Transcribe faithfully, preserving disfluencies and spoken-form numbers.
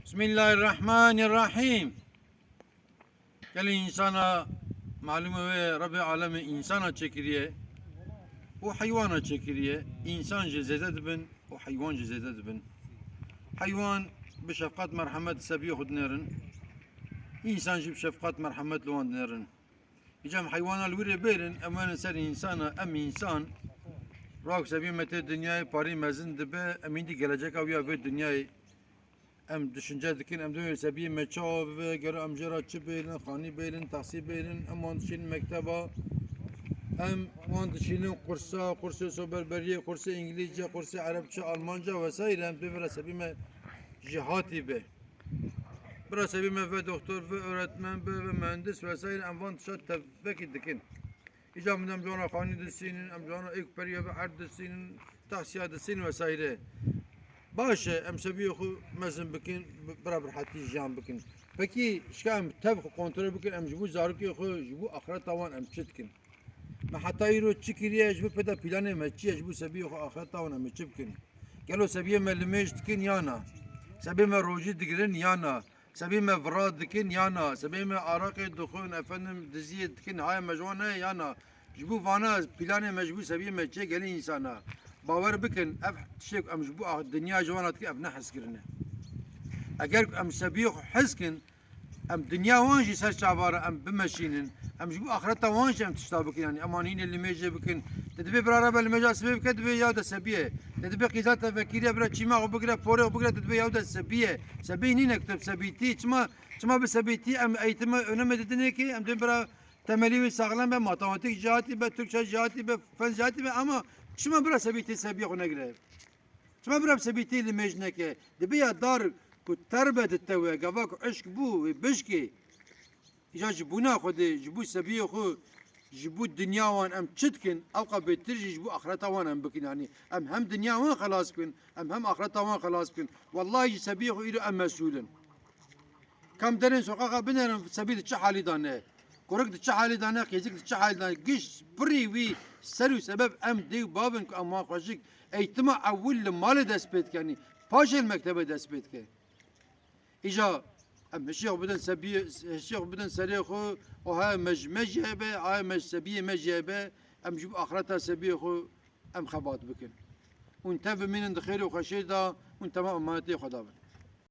Bismillahirrahmanirrahim. Gelê însana, malûm e wê Rebbê alemê însana çêkiriye û heywana çêkiriye. Însan jî zêde dibin û heywan jî zêde dibin. Heywan bi şefqet merhemet sebiyê xwe dinêrin. Însan jî bi şefqet merhemet li wan dinêrin. Îca em heywana li wî rê bêrin, em werin ser însana, em însan. Roha ku sebiyê me tê dinyayê parî mezin dibe, em îndî geleceka wî ya vê dinyayê. Em düşünce dikin, em dibên sebiyê me çawa bibe, gero em jê re çi bêlin, xanî bêlin, taksî bêlin, em wan dişînin mekteba, em wan dişînin qursa, qursê soberberiyê, qursê îngilîzce, qursê erebçe, almanca vesaire, em dibê bira sebiyê me jêhatî be. Bira sebiyê me ve doktor, ve öğretmen be, ve mühendis vesaire, em van tişta tevekî dikin. Îca min em ji wan re xanî distînin, em ji wan re êk periya bi erd distînin, taksiya distînin vesaire. Baş e, em sebiyê xwe mezin bikin, bi-, bira bi rehetî jiyan bikin. Pekî, şika em tev xwe kontrol bikin, em ji bo zarokê xwe, ji bo axireta wan em çi dikin? Me heta îro çi kiriye, ji bo pê de planê me çi ye, ji bo sebiyê xwe axireta wan em ê çi bikin? Gelo sebiyê me limêj dikin ya na? Sebiyê me rojî digirin ya na? Sebê me vira dikin ya na? Sebê me araqê dixwin, efendim, diziyê dikin, haya me ji wan heye ya na? Ji bo vana planê me, ji bo sebiyê me çê gelî însana. Bawer bikin, ev tiştê ku em ji bo a-, dinya ji wan re dikin, ev ne hezkirin e. Eger ku em sebiyê xwe hez kin, em dinya wan jî ser çava re em bimeşînin, em ji bo axireta wan jî em tişta bikin, yanî em anînê limêjê bikin. Te dibê bira re be limêja sibê bike, dibê ya de sebiyê. Te dibê qîza tevekîrê bira çîma xwe bigire, porê xwe bigire, te dibê ya de sebiyê. Sebî nîne ku tu bi sebîtî. Çima, çima bi sebîtî em eğitimi önemê didinê ki, em dibê bira temelî wî saxlem be, matematîk jêhatî be, Türkçe jêhatî be, fen jêhatî be, ama çima bira sebîtî sebiyê xwe negire? Çima bira bi sebîtî limêj neke? Dibê ya dar ku ter be di te we, gava ku eşq bû, wê bişkê. Îca ji bona Xwedê, ji bo sebiyê xwe, ji bo dinya wan em çi dikin, ewqa bêtir jî ji bo axireta wan em bikin. Yanî em hem dinya wan xelas bikin, em hem axireta wan xelas bikin. Wellahî ji sebiyê xwe îro em mesûl in. Kam derên soqaxa binerin, sebî di çi halî de ne? Kurik di çi halî de ne, qêzik di çi halî de ne? Giş pirî wî ser û sebeb em dê û bav in ku em wan xweşik eğitima ewil li malê dest pê dike, yanî paşê li mektebê dest pê dike. Îja em hişê xwe bidin sebiyê, hişê xwe bidin serê xwe, o haya me ji me jî hebe, haya me ji sebiyê me jî hebe, em ji bo axireta sebiyê xwe em xebat bikin. Hûn tev bimînin di xêr û xweşiyê de, hûn temam emanetê Xweda bin.